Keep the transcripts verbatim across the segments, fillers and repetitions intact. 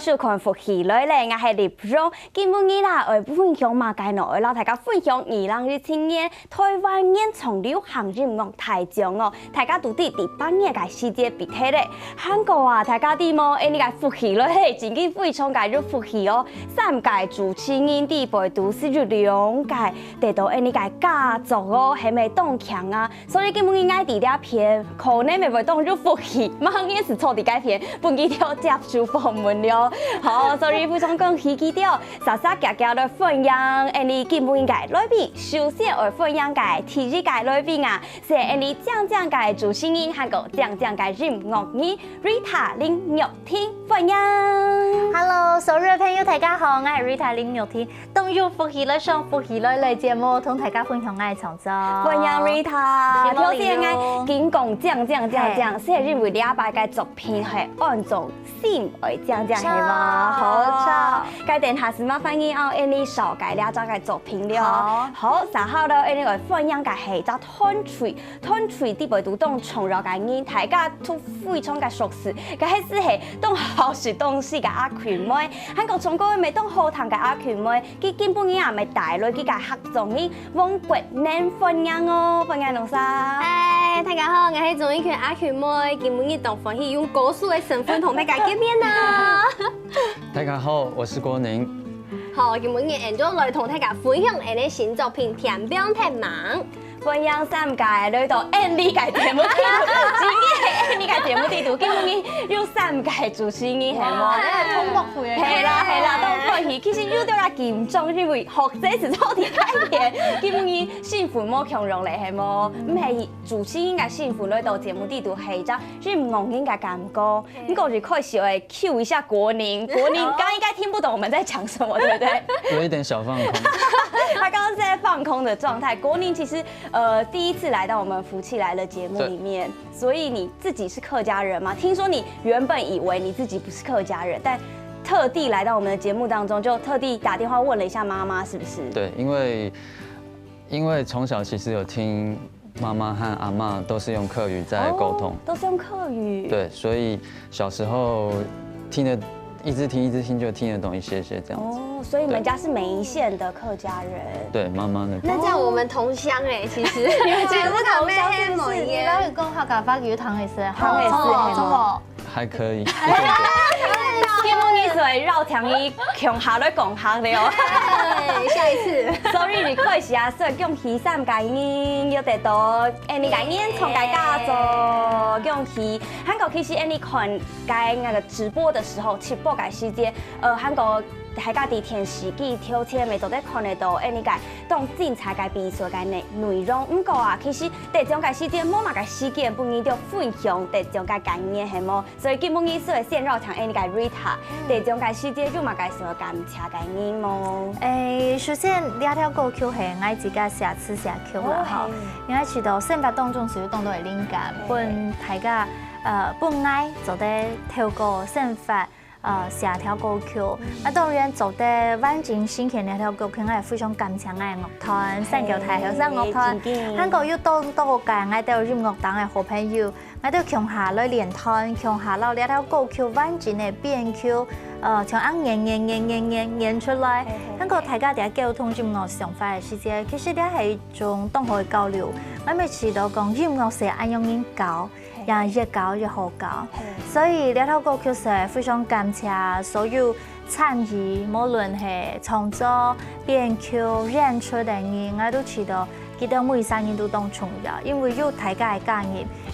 收看福氣來了，𠊎係立榮。今晡日啦，愛分享麼个呢？愛摎大家分享二零一七年台灣原創流行音樂大獎哦，大家都知第八月个時節比賽咧。還過啊，大家知無？𠊎俚个福氣來了，真經非常个有福氣哦。三个主持人裡背肚係有兩个得到𠊎俚个佳作哦，係毋係當強啊？ 所以今晡日𠊎在這片，可能乜會當有福氣，麼人係坐在該片，分佢兜接受訪問了。好，所以非常恭喜佢兜，煞煞遽遽來歡迎𠊎俚今晡日个來賓。首先愛歡迎个第一个來賓啊，係𠊎俚靚靚个主持人，還過靚靚个音樂人，Rita林玉婷，歡迎。 Hello，所有的朋友，大家好，𠊎係Rita林玉婷。當有福氣來上福氣來了節目，同大家分享𠊎个創作。歡迎Rita，承蒙頭先𠊎緊講靚靚靚靚，係因為這擺个作品係安做心愛靚靚係無？好，該等下係麻煩你哦，𠊎俚紹介這張个作品了。好，好，續下來𠊎俚愛歡迎个係一隻團隊，團隊裡背肚當重要个人，大家都非常个熟悉，該係係當好食東西个阿群妹。 還過唱歌乜當好聽个阿群妹，佢今晡日也乜帶來佢个合作人黃國寧，歡迎哦，歡迎農生。嗨，大家好，𠊎係鍾意群阿群妹，今晡日當歡喜用歌手个身份同大家見面啊！大家好，我是郭宁。好，今晡日𠊎就來同大家分享𠊎个新作品《天邊忒忙》。 歡迎三个來到𠊎俚个節目裡肚，今日𠊎俚个節目裡肚，今晡日有三个主持人係無？通幕會係啦係啦，當歡喜。其實有兜仔緊張，因為學姐係坐在該片，今晡日身份無共樣咧係無？毋係主持人个身份來到節目裡肚係一隻音樂人个感覺。毋過一開始愛 cue一下國寧，國寧剛應該聽不懂我們在講什麼，對不對？有一點小放空。他剛剛是在放空的狀態。國寧其實呃第一次來到我們福氣來了節目裡面，所以你自己是客家人嗎？聽說你原本以為你自己不是客家人，但特地來到我們的節目當中，就特地打電話問了一下媽媽，是不是？對，因為因為從小其實有聽媽媽和阿嬷都是用客語在溝通哦，都是用客語。對，所以小時候聽的一直聽一直聽就聽得懂一些些這樣子。哦，所以你們家是梅縣的客家人。對，媽媽那邊。那這樣我們同鄉哎，其實你們全部同鄉是不是？你哪有講客家話有聽會識？聽會識中國，中國。還可以。今晡日所以邀請你共下來講客了哦。哎，下一次。所以你開始啊，所以恭喜三个人有得到𠊎俚个原創个佳作，恭喜！還過其實𠊎俚看該那個直播的時候，直播个時間，呃，還過大家在電視機頭前乜做得看得到𠊎俚个當精彩个比賽个內內容。毋過啊，其實得獎个時間無麼个時間分你兜分享得獎个感言係無？ 所以今晡日所以先邀請𠊎俚个Rita，得獎个時節有麼个想要感謝个人無？誒，首先這條歌曲係𠊎自家寫詞寫曲啦吼，因為知道生活當中係有當多个靈感，分大家呃分𠊎做得透過生活呃寫條歌曲。啊當然做得完成成這條歌曲，𠊎也非常感謝𠊎个樂團，三角台後生樂團，還過有當多个𠊎兜音樂堂个好朋友。 𠊎兜共下來練團，共下摎這條歌曲完整个編曲，呃，像恁演演演演演演出來。還過大家在溝通音樂想法个時節，其實這係一種當好个交流。𠊎乜知道講音樂係恁樣人搞，也越搞越好搞。所以這條歌曲係非常感謝所有 參與，無論係創作、編曲、演出个人，𠊎都知道佢兜每一儕人都當重要，因為有大家个加入，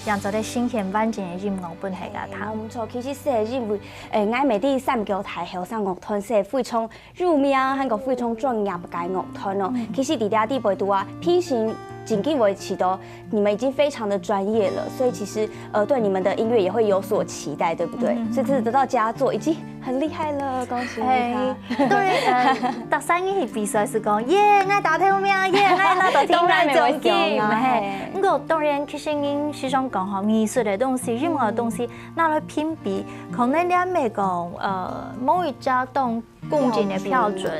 正做得呈現完整个音樂分大家聽。無毋著，其實係因為，誒，𠊎乜知三角台後生樂團係非常有名，還過非常專業个樂團哦。其實在這裡背肚啊，評審真經會知道 你們已經非常的專業了，所以其實呃對你們的音樂也會有所期待，對不對？所以這次得到佳作已經很厲害了，恭喜你！當然，呃，逐儕人去比賽係講，耶，𠊎打頭名，耶，𠊎拿到當然獎金，嘿。毋過當然，其實人時常講吼，藝術个東西、音樂个東西，拿來評比，可能你也毋係講，呃，某一隻當 公正个標準。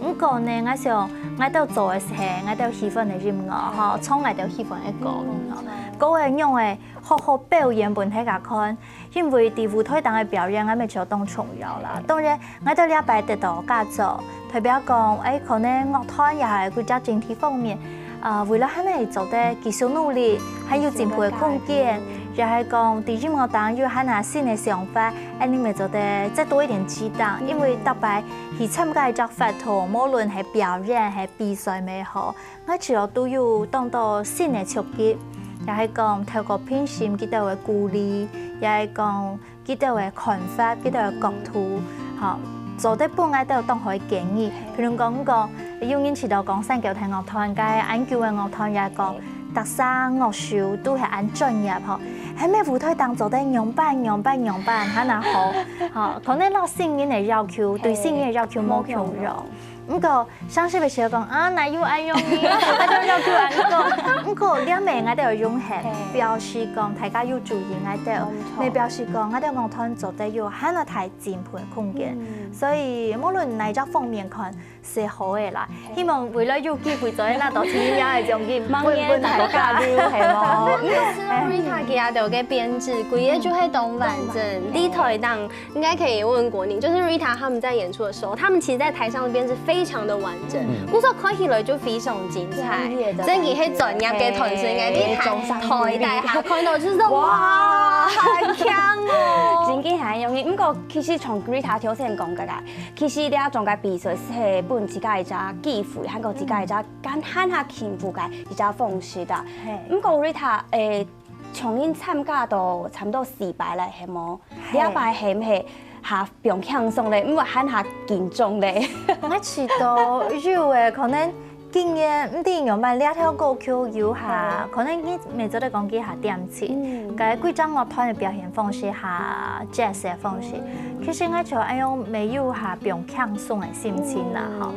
毋過呢，𠊎想，𠊎兜做个係𠊎兜喜歡个音樂吼，唱𠊎兜喜歡个歌吼。歌仔仰仔好好表演分大家看，因為在舞台頂个表演，𠊎乜就當重要啦。當然，𠊎兜這擺得到佳作，代表講，哎，可能樂團也係佢隻整體方面，啊，為了還係做得繼續努力，還有進步个空間，也係講在音樂頂有還係新个想法，哎，你乜做得再多一點激盪，因為逐擺去參加一隻活動，無論係表演、係比賽乜好， 𠊎自家都有當多新个觸覺，也係講透過評審佢兜个鼓勵，也係講佢兜个看法、佢兜个角度，吼，做得分𠊎兜當好个建議。譬如講，講有人試著講三角亭樂團、該恁久个樂團，也係講逐儕樂手都係恁專業吼，係毋係舞台頂做得仰般仰般仰般，還較好，吼，可能摎新人个要求，對新人个要求無共樣。 毋過，上次个時候講，啊，哪有恁容易，啊，就要求恁高。毋過，這乜𠊎兜有用心，表示講大家有注意𠊎兜，乜表示講𠊎兜樂團做得有還較大進步个空間。所以，無論哪一隻方面看，係好个啦。希望未來有機會做得拿到錢，也係獎金，分分大家，係無？Rita佢兜个編制，規个就係當完整，在台頂 應該可以問國寧，就是Rita他們在演出的時候，他們其實在台上的編制非常的完整，故所看起來就非常精彩，真的係專業个團隊，應該在台台底下看到就是哇，很強哦。真个很容易，毋過其實像Rita頭先講个啦，其實這種个比賽係分自家一隻機會，還有自家一隻簡單下幸福个一隻方式啊。毋過Rita，誒，從你參加到差不多四擺了，係無？ 這擺係毋係較放輕鬆咧，毋會還較緊張咧？𠊎試著有誒，可能今年毋知仰般，這條歌曲有較，可能你乜做得講佢較恬靜，該幾隻樂團个表現方式較jazz个方式。其實𠊎就恁樣乜有較放輕鬆个心情啦，吼。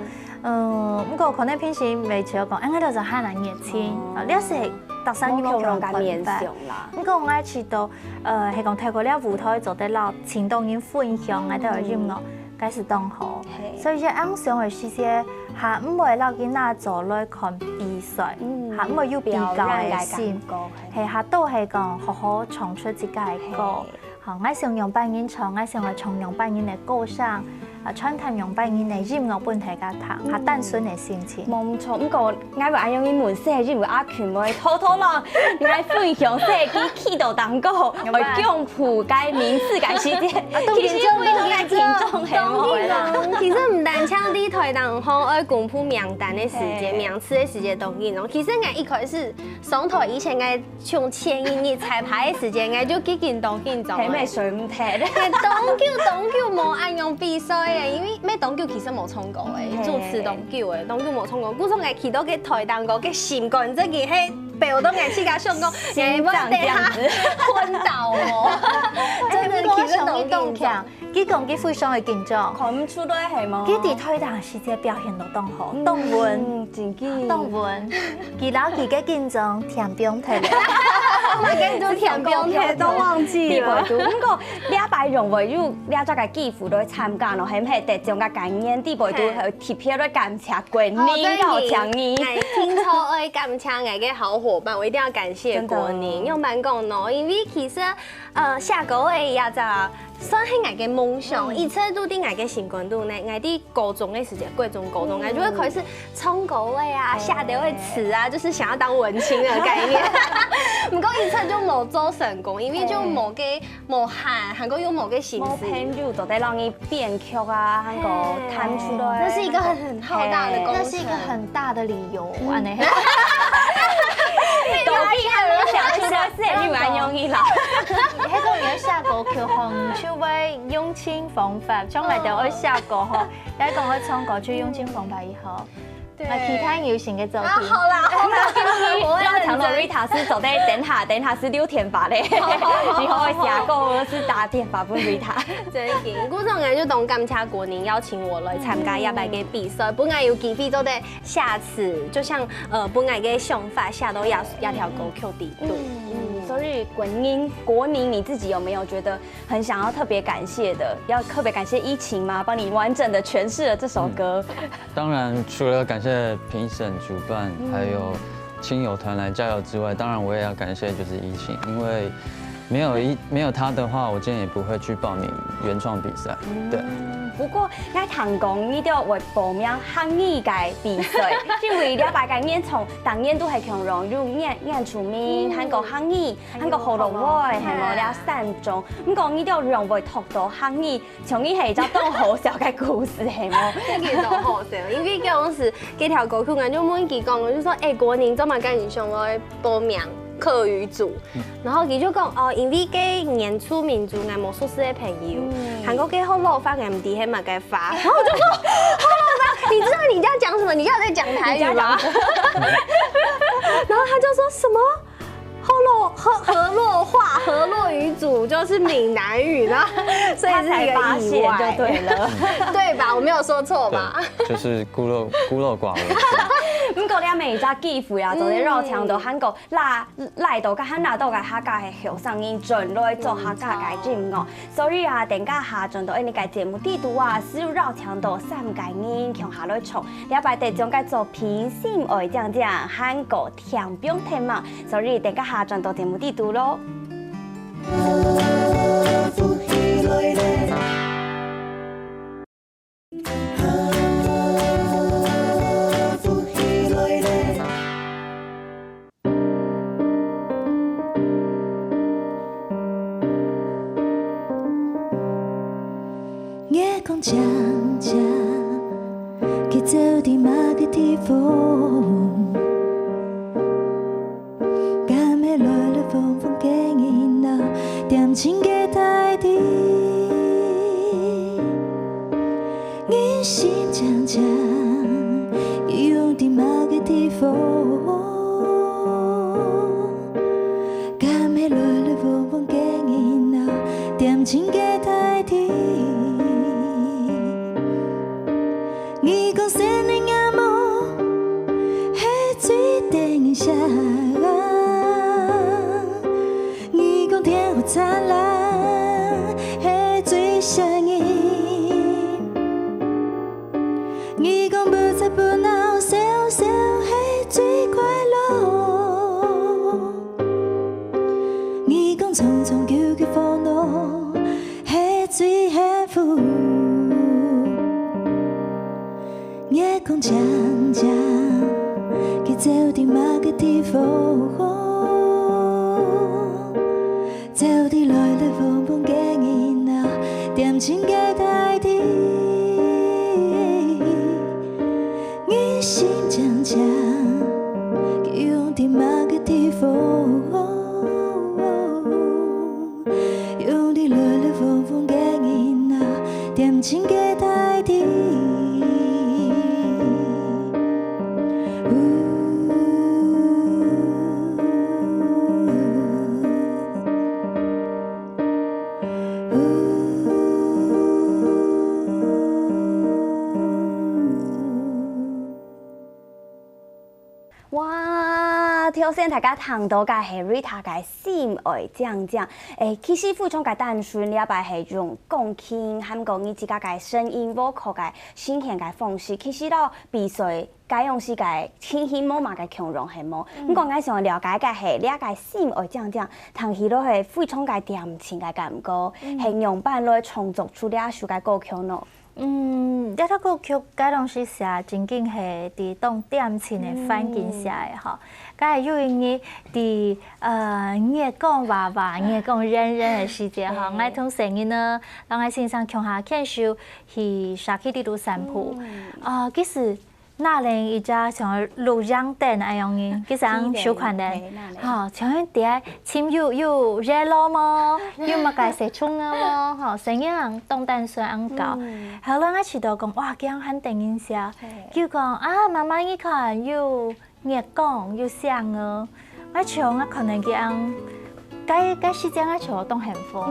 嗯，毋過可能平時乜就講，哎，𠊎就係還較年輕，啊，這係逐儕人無共樣个看法。毋過𠊎試著 呃，係講透過這舞台做得摎盡多人分享𠊎兜个音樂，該係當好。所以這恁樣个時節，還毋會摎佢拿做來看比賽，還毋會有比較个心，係，還都係講好好唱出自家个歌。好，𠊎想仰般人唱，𠊎想愛唱仰般人个歌聲， 啊，傳達仰般人个音樂分大家聽，較單純个心情。無錯，毋過𠊎會恁樣問，係因為阿群會偷偷摎𠊎分享，係佢去到當高，會降譜該名次个時節，啊，當緊張，其實會當緊張，係無？當緊張。其實毋單淨在台當中，愛公布名單个時節，名次个時節當緊張。其實𠊎一開始上台以前，𠊎 像前一日彩排个時間，𠊎就已經當緊張了。係，乜睡毋忒。係，當久當久無恁樣比賽了，因為乜當久其實無唱歌了，主持當久了，當久無唱歌。故所𠊎企到該台頂高，該心肝真个係飆到𠊎自家想講，𠊎會等下昏倒哦。真的，其實當緊張。 佢講佢非常个緊張，看毋出來係無？佢在台頂時節表現到當好，當穩，真緊，當穩。佢摎佢个緊張填平忒了，緊張填平忒都忘記了。對，毋過這擺榮偉有這隻个機會來參加咯，係毋係得獎个感言，對毋對？特別來感謝國寧邀請你。𠊎定著愛感謝𠊎个好伙伴，我一定要感謝國寧。仰般講呢？因為其實，呃，寫歌个也在 算係𠊎个夢想，一直都在𠊎个心肝肚呢。𠊎在高中个時節，國中、高中，𠊎就會開始唱歌仔啊，寫歌仔詞啊，就是想要當文青的概念。毋過一直就無做成功，因為就無个無閒，還過又無个心思。無朋友做得摎你編曲啊，還過彈出來。那是一個很很浩大的工程。那是一個很大的理由，安呢。到底還沒想出來，是因為恁容易啦。 係講你愛寫歌曲吼，就會用盡方法，像𠊎兜愛寫歌吼，也講愛唱歌就用盡方法以後，對。啊，其他有新个作品。啊，好啦，好啦，我會認真。讓強羅Rita是走在等下，等下是六天吧嘞，好好好以後會寫歌是打電話分Rita。真的，故所𠊎就當感謝國寧邀請我來參加這擺个比賽，分𠊎有機會做得寫詞，就像呃分𠊎个想法寫到這這條歌曲裡肚。嗯，所以國寧國寧你自己有沒有覺得 很想要特別感謝的，要特別感謝依琴嗎？幫你完整的詮釋了這首歌。嗯，當然，除了感謝評審、主辦，嗯。還有，亲友团来加油之外，当然我也要感谢就是一心，因为没有一没有他的话，我今天也不会去报名原创比赛。对，不過，𠊎聽講你兜會報名客語个比賽，因為這擺个演唱當然都係共樣有原原住民，還過客語，還過學老話，係無？這三種。毋過你兜仰會讀到客語，像你係一隻當好笑个故事，係無？真个當好笑，因為當時這條歌曲，𠊎就問佢講，我就說，哎，國寧做麼个你想愛報名客語組？然後佢就講，哦，因為該原住民族，𠊎無熟識个朋友，還過該學老話，𠊎毋知係麼个話，然後我就說，學老話，你知道你在講什麼？你到底在講台語嗎？然後他就說什麼？河洛河河洛話，河洛語組就是閩南語啦，所以是一个意外，就對了，对吧？我没有说错吧？就是孤陋孤陋寡闻。不过你每一家 gift 啊，做得邀請到韩国啦，来到个韩国个客家个后生人转来做客家个音乐。所以啊，等下下转到你个节目底肚啊，是有邀请到三个人共下来唱，了解得将个作品心爱静静，韩国 天兵天马，所以等下下转到节目底肚咯。月光静静。 佢走到麼个地方？敢係來來往往个人啊，恬靜个大地。人心靜靜，佢往到麼个地方？敢係來來往往个人啊，恬靜个大地。 你講森林夜幕係最得人惜啊，你講天空燦爛係最眩人，你講不吵不鬧笑笑係最快樂，你講種種糾糾煩惱 係最幸福。月光靜靜，佢走到麼个地方？走到來來往往个人啊，恬靜个大地。人心靜靜，佢往到麼个地方？ 用力來來往往个人啊，恬靜个大地。哇，頭先大家聽到个係Rita个心愛靜靜。誒，其實非常个單純，這擺係用鋼琴，還過你自家个聲音、vocal个呈現个方式，其實摎比賽該樣式个情形無麼个共樣，係無？毋過，𠊎想了解个係，這个心愛靜靜，聽起來係非常个恬靜个感覺，係仰般來創作出這首个歌曲呢？ 嗯，這條歌曲該當時寫正經係在當恬靜个環境寫个吼。該有一日在呃月光華華、月光圓圓个時節吼，𠊎同細人仔摎𠊎先生共下牽手去社區裡肚散步。啊，其實 拿等一隻像錄影燈恁樣个，佢想收看个。吼，像樣在該尋有有yellow無，有麼个細蟲仔無，吼，細人當單純恁搞。後來𠊎試著講，哇，恁樣還得人惜。佢講啊，媽媽你看有月光有星仔，𠊎像𠊎可能佢恁，該該時節𠊎像當幸福，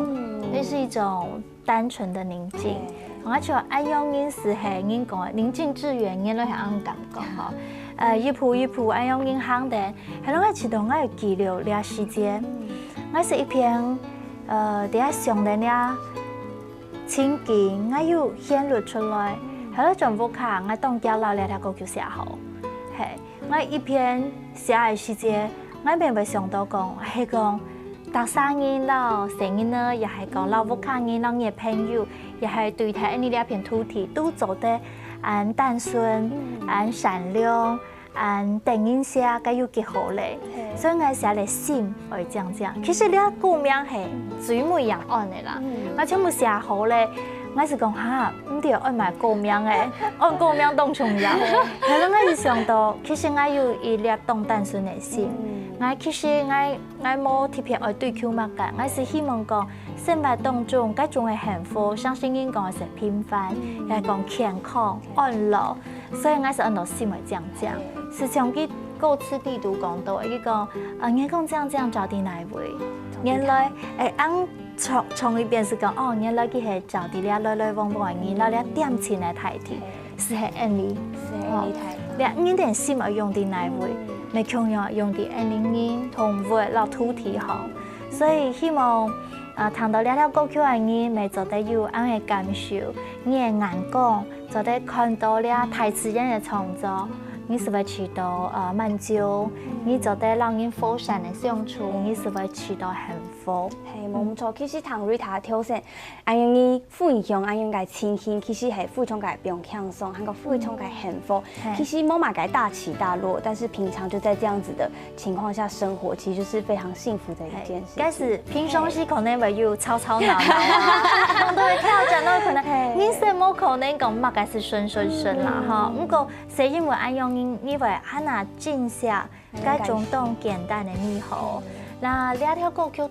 那是一種 單純的寧靜。𠊎像恁樣認識係人講个寧靜致遠，原來係恁感覺吼。呃，一步一步恁樣認行个，係摎𠊎試著𠊎記錄這時節，𠊎係一片呃，在該想等這情景，𠊎有顯露出來，係摎轉屋下，𠊎當遽摎這條歌曲寫好。𠊎一篇寫个時節，𠊎乜會想到講，係講，逐儕人摎細人仔，也係講摎屋下人、摎你个朋友，也係對待恁呢這片土地，都做得恁單純、恁善良、恁得人惜，該有幾好咧。所以𠊎寫个心愛靚靚。其實這歌名係最尾樣安个啦，𠊎全部寫好咧。 𠊎係講哈，毋對，愛買歌名誒，愛歌名當重要。後來𠊎就想到，其實𠊎有一粒當單純个心，𠊎其實𠊎𠊎無特別愛追求麼个，𠊎係希望講生活當中該種个幸福，像聖經講个係平凡，也係講健康、安樂，所以𠊎係安到心愛靚靚。係像佢歌詞裡肚講到，佢講，呃，你講靚靚找在哪位？原來，誒，恁 唱，唱一遍係講，哦，原來佢係照在這來來往往个人，摎這恬靜个大地，係恁呢。係恁呢大地。這人个心愛用在哪位，乜共樣用在恁呢人、動物摎土地吼。所以希望，呃，聽到這條歌曲个人，乜做得有恁个感受，你个眼光，做得看到這大自然个創造，你係會試到，呃，滿足，你做得摎人和善个相處，你係會試到幸福。係，無錯。其實聽Rita頭先 恁樣个分享，恁樣个情形，其實係非常个放輕鬆，還過非常个幸福。其實無麼个大起大落，但是平常就在這樣子的情況下生活，其實就是非常幸福的一件事情。該係平常時可能會有吵吵鬧鬧啊，當多个挑戰，都有可能，人生無可能講麼个係順順順啦，哈。毋過，係因為恁樣，你，你會恁樣珍惜 該種當簡單个美好。那這條歌曲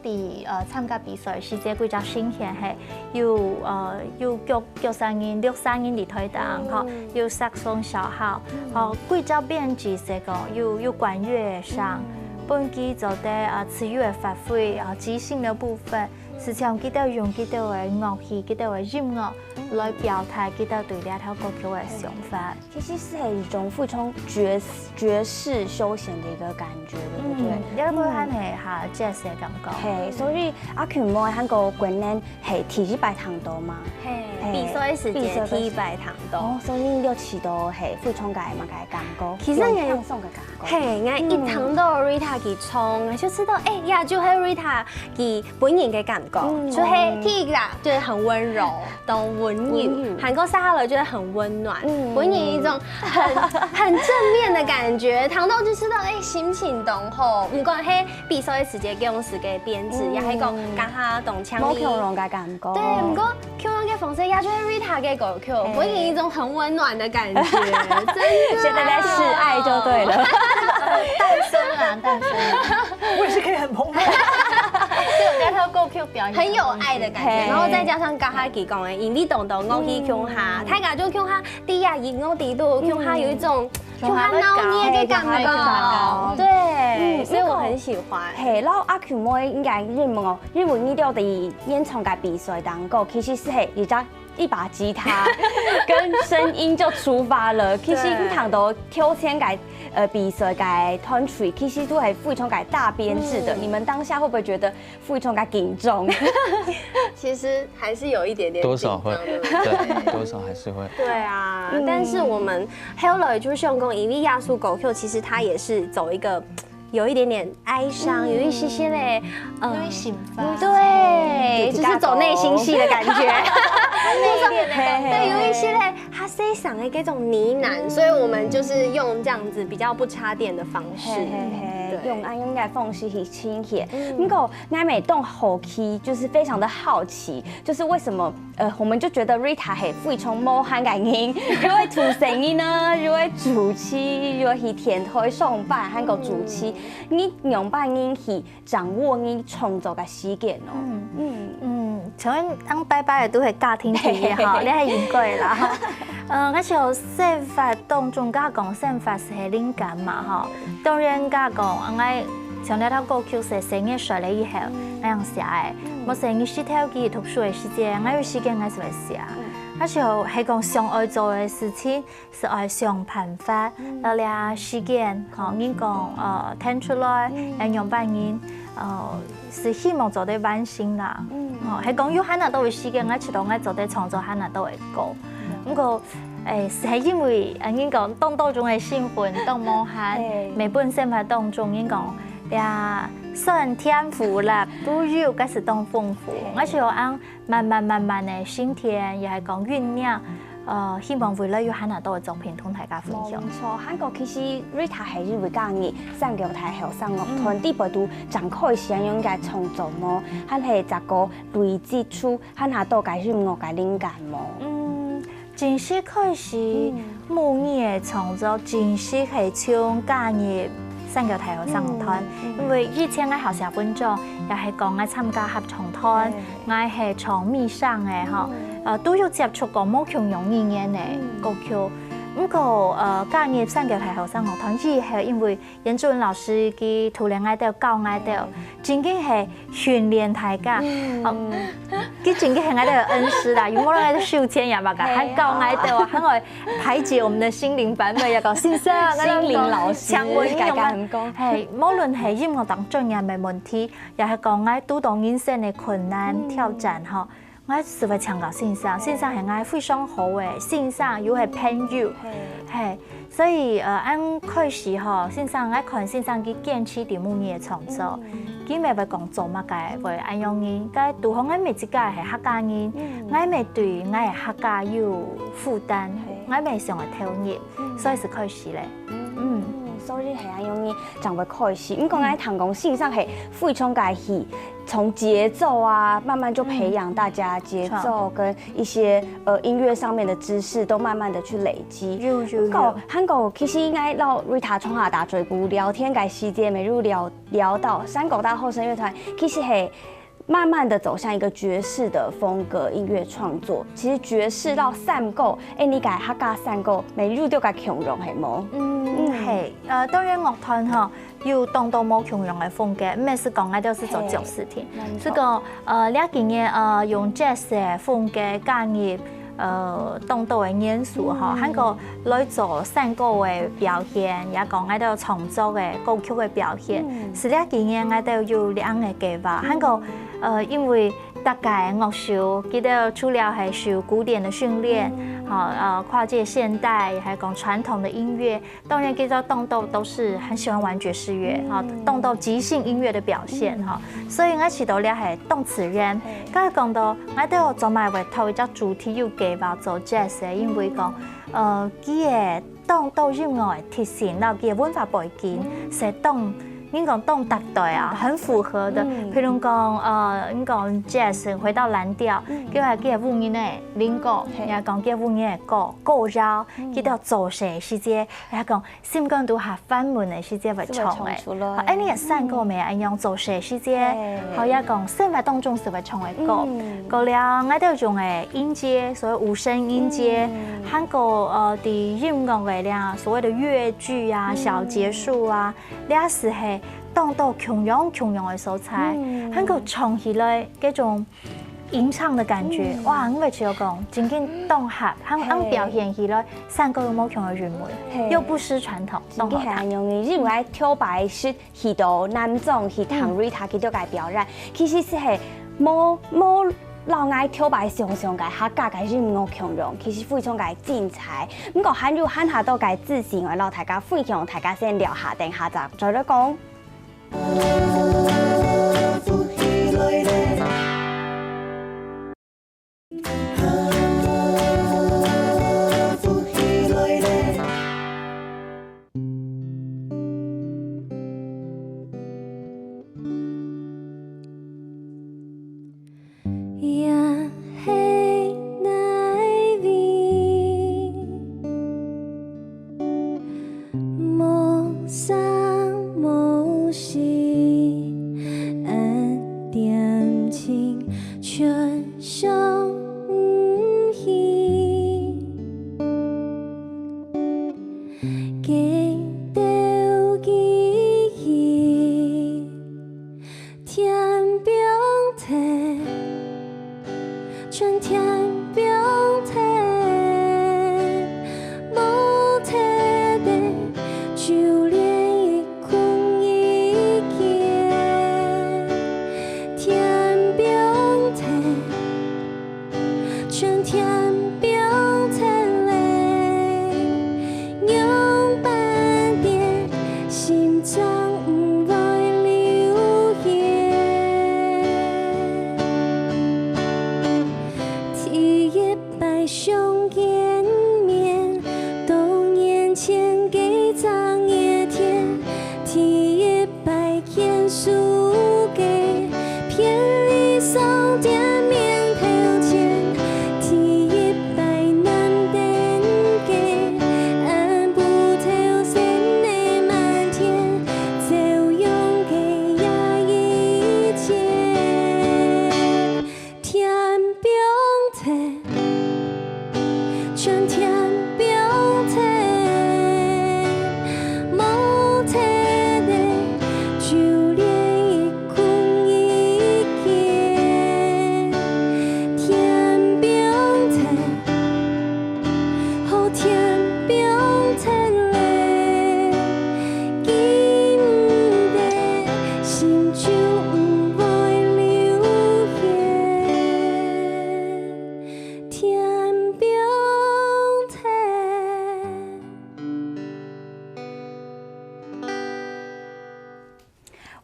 在，呃，參加比賽時節，幾隻新人係有，呃，有幾，幾儕人、六儕人在臺頂，吼，有saxophone小號，吼，幾隻編輯係講有，有管樂上，分佢做得，呃，自由个發揮，啊，即興个部分，係像佢兜用佢兜个樂器、佢兜个音樂來表達佢兜對這條歌曲个想法。 其實是一種非常爵，爵士休閒的一個感覺，對不對？嗯，這個還係哈jazz个感覺。係，所以阿群妹還過今年係第一擺聽到嘛？係，係，比賽時節第一擺聽到。哦，所以你有試到係非常个麼个感覺，其實也非常放鬆个感覺。係，𠊎一聽到Rita佢唱，𠊎就知道，哎，這就係Rita佢本人个感覺，就係第一個啦，就係很溫柔。 當溫柔，還過接下來就會很溫暖，分人一種很，很正面的感覺。聽到就知道，哎，心情當好。毋管係比賽个時節，該種時个編輯，也係講，剛下當強烈。無共樣个感覺。對，毋過共樣个方式，也就係Rita个歌曲，分人一種很溫暖的感覺。真的。現在在示愛就對了。單身啊，單身。我也是可以很澎湃。對，我覺得他歌曲表演很有愛的感覺，然後再加上剛才佢講个，因為當多樂器共下，大家就共下，在這音樂裡肚共下有一種共下鬧熱个感覺，對，所以我很喜歡。係，然後阿群妹應該認為哦，認為你兜在演唱个比賽當中，其實係一隻一把吉他，跟聲音就出發了。其實你聽到挑戰个呃比賽个團隊，其實都係非常个大編制的。你們當下會不會覺得 非常个緊張。其實還是有一點點緊張，多少會，對不對？對，多少還是會。對啊，但是我們後來就像講，因為這首歌曲，其實它也是走一個有一點點哀傷，有一些些的，呃，內心吧。對，就是走內心戲的感覺。內斂的感覺。對，有一些的，他身上的這種呢喃，所以我們就是用這樣子比較不插電的方式，嘿嘿嘿，對。用恁樣个方式去呈現。毋過 𠊎乜當好奇，就是非常的好奇，就是為什麼，呃，我們就覺得Rita係非常無閒个人，又會做生意呢，又會主持，又會去電台上班，還過主持。你仰般人去掌握你創作个時間哦？嗯，像恁大擺个都係家庭企業吼，你還應該啦。呃，𠊎想生活當中，該講生活係靈感嘛吼。 當然，該講，𠊎像這條歌曲係細人仔睡了以後，𠊎樣寫个。無細人仔時頭佢讀書个時節，𠊎有時間𠊎就會寫。但是吼，係講上愛做个事情，係愛想辦法，到這時間，吼，人講，呃，騰出來，愛仰般人，呃，係希望做得完成啦。吼，係講有還那多个時間，𠊎知道𠊎做得創作還那多个歌。毋過，誒，係因為，呃，人講當多種个成分，當無限，嘿。每本生活當中，人講，呀，酸甜苦辣都有，該係當豐富。嘿。𠊎就恁慢慢慢慢个沉澱，也係講醞釀，呃，希望未來有還較多个作品同大家分享。無錯，還過其實Rita係一位家己，三角大學生樂團，嗯。底背都正開始恁樣个創作無，還係再過累積出還較多个音樂个靈感無？嗯， 正式開始，嗯。母語个創作，正式係從加入三角大學生樂團，嗯，嗯。因為以前𠊎好寫文章，也係講𠊎參加合唱團，對。𠊎係唱美聲个吼，嗯。呃，都有接觸過無共樣語言个，嗯。歌曲。毋過，呃，加入三角大學生樂團以後，因為 原住民老師佢帶領𠊎兜，教𠊎兜，嗯。真經係訓練大家。嗯。哦，佢真經係𠊎兜个恩師啦，有無人𠊎兜受籤也嘛个，嘿，還教𠊎兜，哦。還會排解我們的心靈煩悶，也講先生，心靈老師，請問你有無？該，該很高。嘿，無論係音樂當專業个問題，也係講𠊎堵到人生个困難、嗯。挑戰吼， 𠊎就會請教先生，嘿。先生係𠊎非常好个先生，又係朋友。嘿。嘿，所以，呃，恁開始吼，先生，𠊎看先生佢堅持在母語个創作，嗯。佢乜會講做麼个會恁樣呢？該堵好𠊎乜自家係客家人，嗯。𠊎乜對𠊎个客家有負擔，嘿。𠊎乜想愛投入，嗯。所以就開始咧。嗯。嗯，所以係恁樣呢，正會開始。毋過𠊎聽講先生係非常个喜 從節奏啊，慢慢就培養大家節奏跟一些，嗯。呃，音樂上面的知識，都慢慢地去累積。有，有，有。還過，還過，其實應該摎Rita從下打嘴鼓聊天个時節，乜有聊，聊到三角大學生樂團，其實係慢慢地走向一個爵士的風格音樂創作。其實爵士摎三角，欸，你个客家三角，乜有兜个共樣係無？嗯，嗯。係，呃，當然樂團吼， 有當多無共樣个風格，毋係講𠊎兜係做爵士定。嘿，無錯。係講，呃，這幾年，呃，用jazz个風格加入，呃，當多个元素吼，嗯。還過來做山歌个表現，也講𠊎兜創作个歌曲个表現，嗯。係這幾年𠊎兜有這樣个計劃。嗯。還過，呃，因為大家个樂手，佢兜除了係受古典个訓練，嗯。吼，呃，跨界現代，還有講傳統的音樂， 當然，其實當多都是很喜歡玩爵士樂，嗯。哈，當多即興音樂的表現，嗯。哈。所以𠊎試著這係當自然。嘿。剛才講到，𠊎兜做麼个會討一隻主題有計劃做jazz个，因為講，嗯。呃，佢个當多音樂个特性，摎佢个文化背景，嗯。係當，應該講當搭對啊，嗯。很符合的。嗯。譬如講，呃，你講jazz回到藍調，嗯。佢話佢个烏人个靈歌，嘿。也講佢个烏人个歌，歌謠，嗯。佢兜做事時節，也講 心肝肚下煩悶个時節會唱个。就會唱出來。好，恁樣个山歌乜恁樣做事時節，嘿。好，也講生活當中係會唱个歌。嗯。過了，𠊎兜用个音階，所謂五聲音階，嗯。還過，呃，在音樂个這所謂的樂句啊、嗯。小節數啊，這係當多共樣共樣个素材，嗯。還過唱起來該種 吟唱的感覺，嗯。哇，𠊎會覺得講，真經當合，還，還，嘿。表現起來，山歌有無共樣个韻味，嘿。又不失傳統，真經係恁樣个，當好聽。因為頭擺係去到南庄去聽，嗯。Rita佢兜个表演，其實係無，無摎𠊎頭擺想像个客家个音樂共樣，其實非常个精彩。毋過還有還較多个資訊，𠊎摎大家分享，大家先尞下，等下再，再來講。也係哪位，無聲無息，恁恬靜，全想毋起。該兜記憶 添放忒，全添放忒，無忒个，就連一空一息，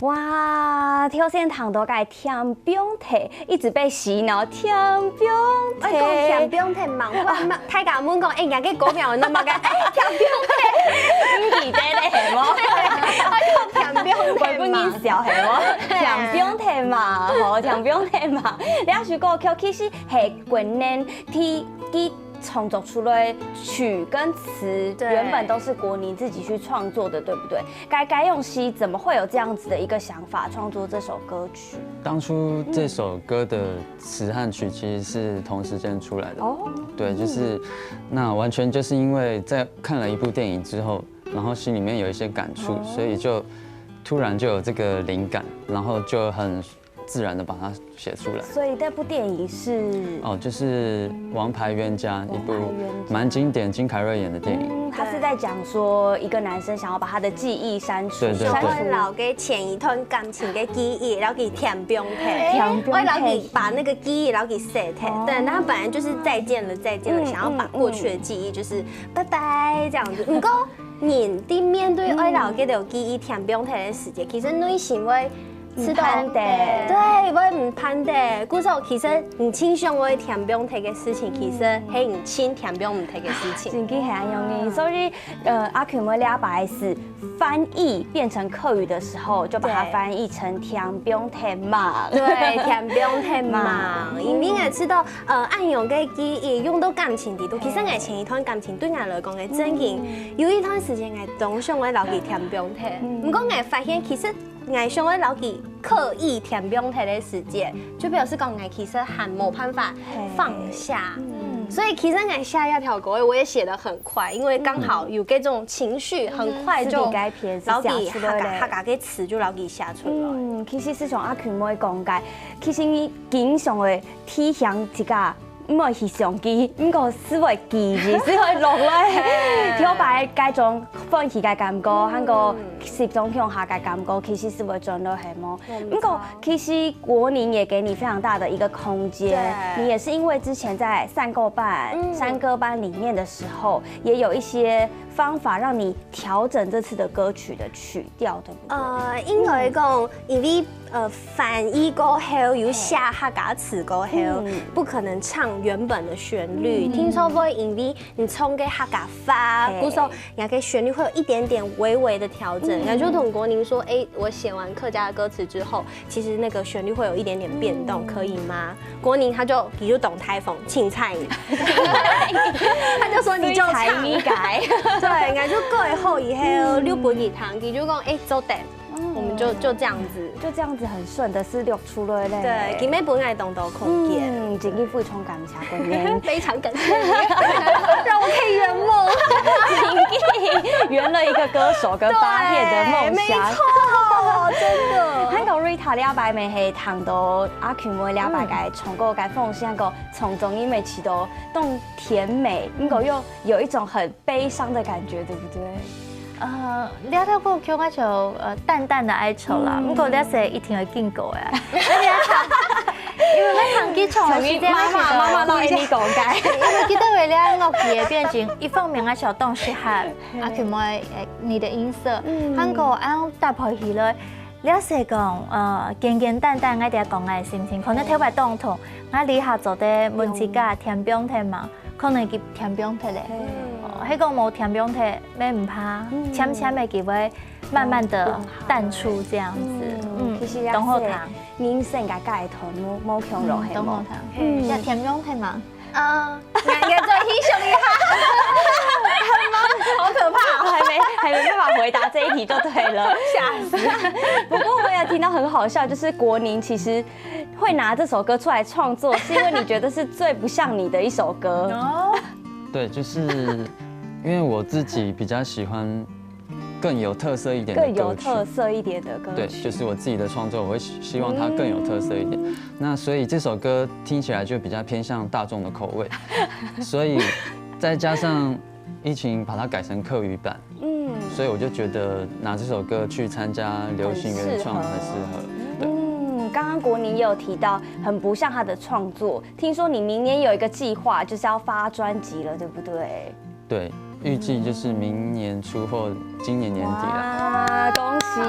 哇，頭先聽到个甜冰茶，一直被洗腦，甜冰茶。哎，講甜冰茶嘛，我嘛，大家問講，哎，人家个歌名有那麼个，哎，甜冰茶，你記得咧，係無？哎，講甜冰茶嘛。我本人笑，係無？甜冰茶嘛，吼，甜冰茶嘛。這首歌曲其實係國寧第一創作出來曲跟詞，對。原本都是國寧自己去創作的，對不對？該該用西怎麼會有這樣子的一個想法，創作這首歌曲？當初這首歌的詞和曲其實是同時間出來的。哦，對，就是那完全就是因為在看了一部電影之後，然後心裡面有一些感觸，所以就突然就有這個靈感，然後就很自然的把它寫出來。所以那部電影是哦，就是《王牌冤家》，一部王牌冤家蠻經典，金凱瑞演的電影。嗯，他是在講說一個男生想要把他的記憶刪除，對對對刪除想愛留个前一段感情个記憶，然後給填冰忒，填冰忒我然後給把那個記憶，然後給洗忒。對，那他本來就是再見了，再見了，嗯想要把過去的記憶就是拜拜這樣子。不過，人在面對愛留這條記憶填冰忒的時節，其實內心會知道，毋盼得對，會毋盼得。故所其實你盡想愛填冰忒个事情，其實係你盡填冰毋忒个事情。真經係恁樣呢。所以，呃，阿Q妹這擺是翻譯變成客語的時候，就把它對翻譯成甜冰忒嘛。對，甜冰忒嘛，因為𠊎知道，呃，恁樣个記憶用到感情裡肚，其實𠊎前一段感情對𠊎來講个正經，有一段時間𠊎當想愛留佢甜冰忒，不過𠊎發現其實𠊎想愛留佢刻意甜冰忒个時節，就表示講𠊎其實還無辦法放下。所以其實𠊎寫這條歌，我也寫得很快，因為剛好有這種情緒，很快就是你該篇是留佢寫出來了客家客家个詞就留佢寫出來。嗯，其實係像阿Q妹講个，其實你經常會提醒自家，毋愛去想佢，毋過係會記憶，係會落來。頭擺該種歡喜个感覺，還過集中共下个感覺，其實係會轉落去無？毋過其實國寧也給你非常大的一個空間，對你也是因為之前在山歌班、山歌班裡面的時候，也有一些方法讓你調整這次的歌曲的曲調，對不對？呃，應該講，因為呃翻譯過後，有寫客家詞過後，不可能唱原本的旋律，聽說會因為你唱个客家話，嘿故所那個旋律會有一點點微微的調整。然後就同國寧說，哎，我寫完客家的歌詞之後，其實那個旋律會有一點點變動，可以嗎？國寧他就佢就當大方，凊彩你，他就說你就唱。你改。對，然後就過後以後，六本一堂，佢就講，哎，做得。我們就就這樣子。就這樣子很順的是錄出來嘞。對，佢乜分𠊎當多空間。嗯，真的非常感謝國寧。非常感謝你，讓我可以圓夢。圓了一個歌手跟發片的夢想。沒錯，真的。還有Rita這擺乜係聽到阿Q妹這擺个唱歌个方向，還有唱中音乜唱到當甜美，不過又有一種很悲傷的感覺，對不對？呃，這條歌曲我就呃淡淡的哀愁啦，不過這是一定會經過的。因為我唱佢唱的時間，媽媽媽媽老你講个。因為記得為了樂器的變成，一方面我想當適合阿Q妹你的音色，還過恁搭配起來，這是講呃簡簡單單，我在講我的心情，可能頭擺當痛，我這下做得問自家甜冰忒嘛。 可能佢甜冰忒咧。哦，係講無甜冰忒，乜毋怕，漸漸个佢會慢慢的淡出這樣子。嗯，其實也當好聽。人生个階段無無共樣，係無當好？聽。嗯，要甜冰忒嘛。嗯，應該再欣賞一下。好可怕哦，還沒還沒辦法回答這一題就對了，嚇死！不過我也聽到很好笑，就是國寧其實會拿這首歌出來創作，是因為你覺得是最不像你的一首歌。哦，對，就是因為我自己比較喜歡更有特色一點的更有歌曲。特色一點的歌對，曲。就是我自己的創作，我會希希望它更有特色一點。那所以這首歌聽起來就比較偏向大眾的口味，所以再加上疫情把它改成客語版，嗯所以我就覺得拿這首歌去參加流行原創很適合。對。嗯，剛剛國寧也有提到，很不像他的創作。聽說你明年有一個計劃，就是要發專輯了，對不對？對，預計就是明年初或今年年底啦。哇，恭喜！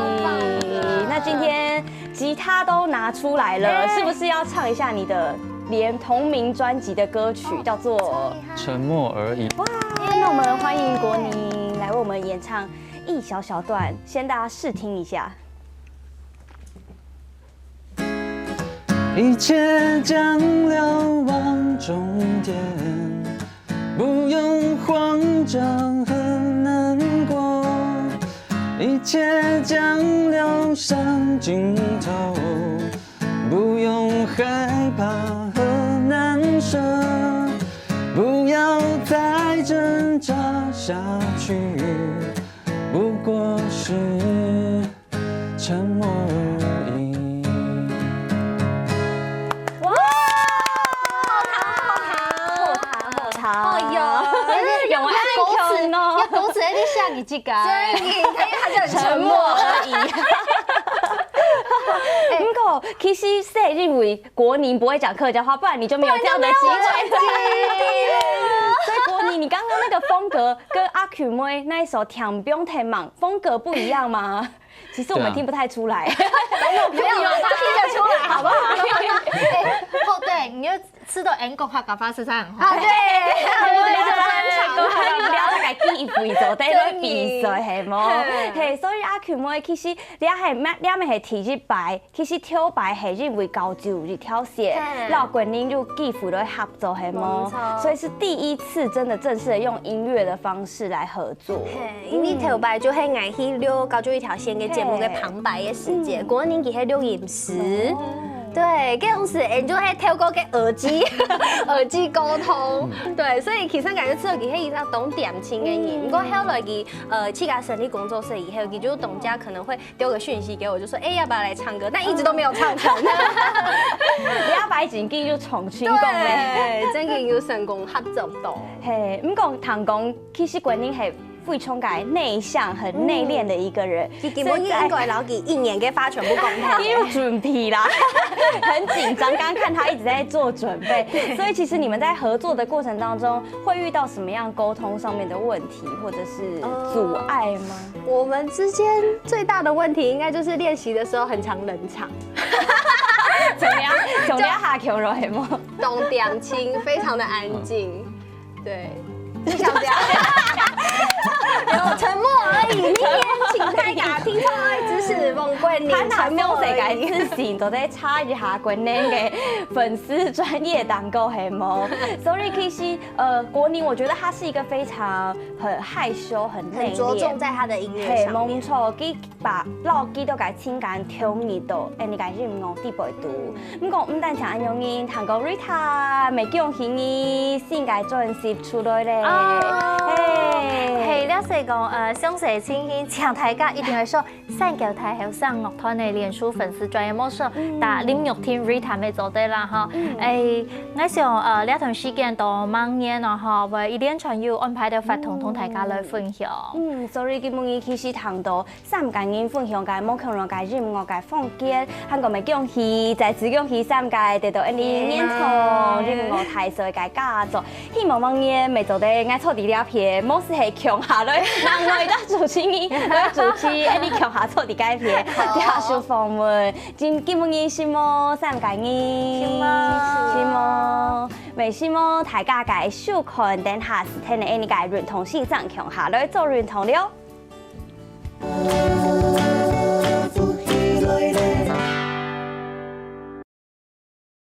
那今天他都拿出来了，哎。是不是要唱一下你的连同名专辑的歌曲，叫做《沉默而已》？哇，那我们欢迎国宁来为我们演唱一小小段，先大家试听一下。一切将流往终点，不用慌张和难过，一切将流向尽头，不用害怕和难舍，不要再挣扎下去，不过是沉默而已。哇，好听，好听。好听，好听。哎呦，有爱歌词哦。要歌词，你下你这个。所以你他就很沉默而已。不过其实是因为国宁不会讲客家话，不然你就没有这样的机会。不然就没有这样的机会。所以国宁，你刚刚那个风格跟阿Q妹那一首《天边天网》风格不一样吗？其实我们对啊听不太出来。没有，他听得出来，好不好？哎，后对，你就吃到 N 个话，搞发是这样。啊，对，对，不要再给衣服做，在那比赛系无？嘿，所以阿Q妹其实你还蛮，你还系第一擺，其實頭擺係因為交就一條線，嘿。老滾音就幾乎都合作系無？沒錯。所以是第一次真的正式的用音樂的方式來合作。嘿，因為頭擺就係𠊎去錄交就一條線个節目个旁白个時節，嗯。國寧佢係錄音師。對，該種時，你就會透過个耳機，耳機溝通。對，所以其實感覺自己係一個當恬靜个人。嗯。不過後來佢，呃，去佢成立工作室以後，佢就當家可能會丟個訊息給我，就說，哎，要不要來唱歌？但一直都沒有唱成。你阿擺正經就重新講咧。對，正經有成功合作到。嘿，毋過聽講，其實國寧係非常个內向、很內斂的一個人，佢根本就應該摎佢一年个話全部講他有準備啦，很緊張。剛剛看他一直在做準備，所以其實你們在合作的過程當中，會遇到什麼樣溝通上面的問題，或者是阻礙嗎？我們之間最大的問題應該就是練習的時候很常冷場，怎麼樣？怎麼樣？哈，強弱係無？當恬靜，非常的安靜。對，就像這樣。有沉默而已。明年請大家聽說愛知識，問過你他拿沉默小世而已。界之前，都在查一下國寧个粉絲專頁當中係無？所以其實，呃，國寧，我覺得他是一個非常很害羞、很內斂、很着重在他的音樂上面。嘿，無錯，佢把老幾多个情感投入到恁呢个音樂底背肚。毋過毋單淨恁樣，聽講Rita乜恭喜你新个專輯出來咧。哦，嘿嘿，了所以講，呃，詳細情形，請大家一定要上三角大學生樂團个臉書粉絲專頁，無錯，打林玉婷Rita乜做得啦哈。哎，𠊎想，呃，這段時間到明年咯哈，會一連串有安排个活動同大家來分享。嗯，所以今晡日其實聽到三個人分享个無共樣个音樂个風格，還過乜恭喜，再次恭喜三個得到恁呢年度音樂大賽个佳作。希望明年乜做得𠊎坐在這片，無事係共下來，另外一個主持人來主持，恁呢共下坐在這片，接受訪問。今今晡日承蒙三個人，承蒙，承蒙，乜承蒙大家个收看，等下時間个恁呢个運動先生共下來做運動了。